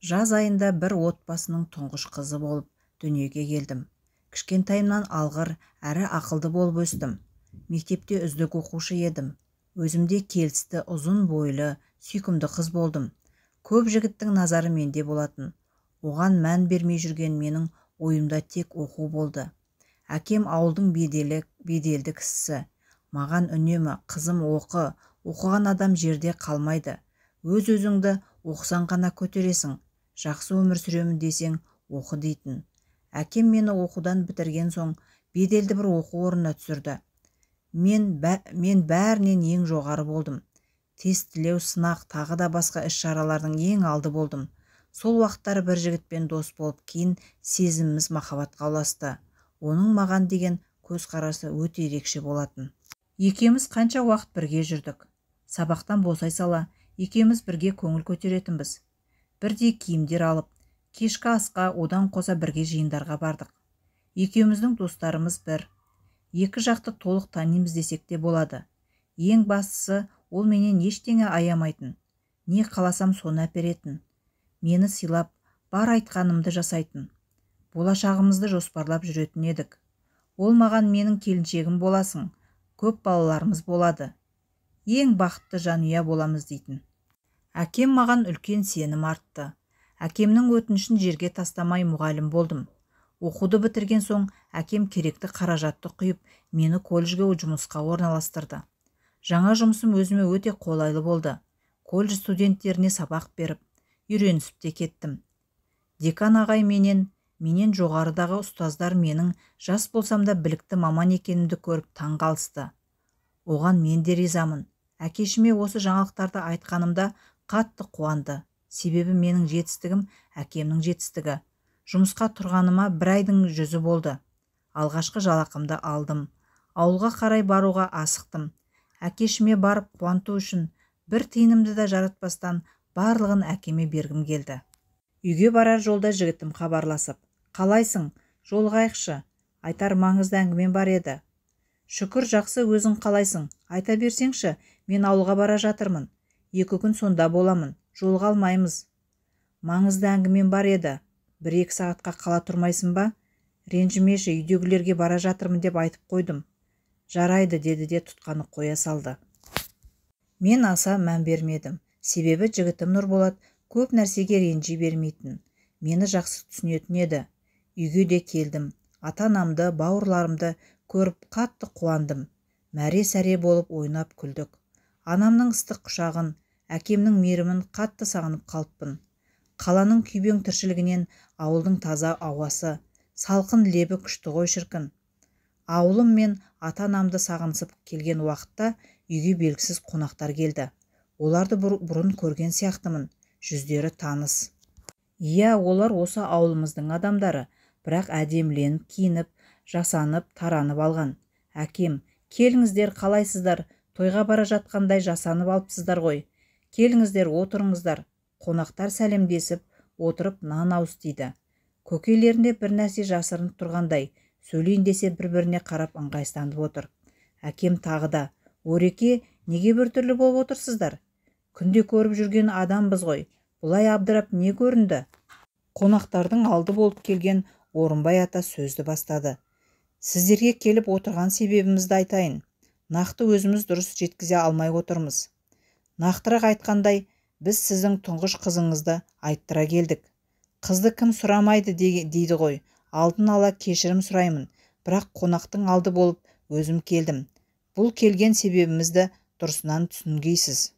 Жаз айында бір отбасының тұңғыш қызы болып дүниеге келдім. Кішкентайымнан алғыр әрі ақылды болып өстім. Мектепте үздік оқушы едім. Өзімде келісті, ұзын бойлы, сүйкімді қыз болдым. Көп жігіттің назары менде болатын. Оған мән бермей жүрген менің ойымда тек оқу болды. Әкем ауылдың беделді кісісі. Маған үнемі: «Қызым, оқы, оқыған адам жерде қалмайды. Өз-өзіңді оқысаң ғана көтересің. Жақсы өмір сүремін десең, оқы», – дейтін. Әкем мені оқудан бітірген соң беделді бір оқу орнына түсірді. Мен бәрінен ең жоғары болдым. Тестілеу, сынақ, тағы да басқа іс-шаралардың ең алды болдым. Сол уақыттары бір жігітпен дос болып, кейін сезіміміз махаббатқа ұласты. Оның маған деген көзқарасы өте ерекше болатын. Екеуміз қанша уақыт бірге жүрдік. Сабақтан босай сала екеуміз бірге көңіл көтеретінбіз. Бірдей киімдер алып, кешкі асқа, одан қоса бірге жиындарға бардық. Екеуміздің достарымыз бір. Екі жақты толық танимыз десек те болады. Ең бастысы, ол менен ештеңе аямайтын. Не қаласам, соны әперетін. Мені сыйлап, бар айтқанымды жасайтын. Болашағымызды жоспарлап жүретін едік. Ол маған: «Менің келіншегім боласың, көп балаларымыз болады. Ең бақытты жанұя боламыз», – дейтін. Әкем маған үлкен сенім артты. Әкемнің өтінішін жерге тастамай мұғалім болдым. Оқуды бітірген соң әкем керекті қаражатты құйып, мені колледжге жұмысқа орналастырды. Жаңа жұмысым өзіме өте қолайлы болды. Колледж студенттеріне сабақ беріп, үйренісіп те кеттім. Декан ағай менен жоғарыдағы ұстаздар менің жас болсам да білікті маман екенімді көріп таң қалысты. Оған мен де ризамын. Әкешіме осы жаңалықтарды айтқанымда қатты қуанды. Себебі менің жетістігім – әкемнің жетістігі. Жұмысқа тұрғаныма бір айдың жүзі болды. Алғашқы жалақымды алдым. Ауылға қарай баруға асықтым. Әкешіме барып қуанту үшін бір тиынымды да жаратпастан барлығын әкеме бергім келді. Үйге барар жолда жігітім хабарласып: «Қалайсың, жолығайықшы, айтар маңызды әңгімем бар еді». «Шүкір, жақсы, өзің қалайсың? Айта берсеңші, мен ауылға бара жатырмын. 2 күн сонда боламын, жолыға алмаймыз». «Маңызды әңгімем бар еді. 1-2 сағатқа қала тұрмайсың ба? Ренжімеші, үйдегілерге бара жатырмын деп айтып қойдым». «Жарайды», – деді де тұтқаны қоя салды. Мен аса мән бермедім. Себебі жігітім Нұрболат көп нәрсеге ренжи бермейтін. Мені жақсы түсінетін еді. Үйге де келдім. Ата-анамды, бауырларымды көріп қатты қуандым. Мәре-сәре болып ойнап күлдік. Анамның ыстық құшағын, әкемнің мейірімін қатты сағынып қалыппын. Қаланың күйбең тіршілігінен ауылдың таза ауасы, салқын лебі күшті ғой шіркін. Ауылым мен ата-анамды сағынысып келген уақытта үйге белгісіз қонақтар келді. Оларды бұрын көрген сияқтымын, жүздері таныс. Иә, олар осы ауылымыздың адамдары, бірақ әдеміленіп киініп, жасанып, таранып алған. Әкем: «Келіңіздер, қалайсыздар, тойға бара жатқандай жасанып алыпсыздар ғой. Келіңіздер, отырыңыздар». Қонақтар сәлемдесіп, отырып нан ауыз тиді. Көкейлерінде бір нәрсе жасырынып тұрғандай, сөйлейін десе бір-біріне қарап ыңғайсызданып отыр. Әкем тағы да: «Ореке, неге біртүрлі болып отырсыздар? Күнде көріп жүрген адамбыз ғой, бұлай абдырап не көрінді?» Қонақтардың алды болып келген Орынбай ата сөзді бастады. «Сіздерге келіп отырған себебімізді айтайын. Нақты өзіміз дұрыс жеткізе алмай отырмыз. Нақтырақ айтқандай, біз сіздің тұңғыш қызыңызды айттыра келдік. Қызды кім сұрамайды дейді ғой. Алдын ала кешірім сұраймын, бірақ қонақтың алды болып өзім келдім. Бұл келген себебімізді дұрысынан түсінгейсіз».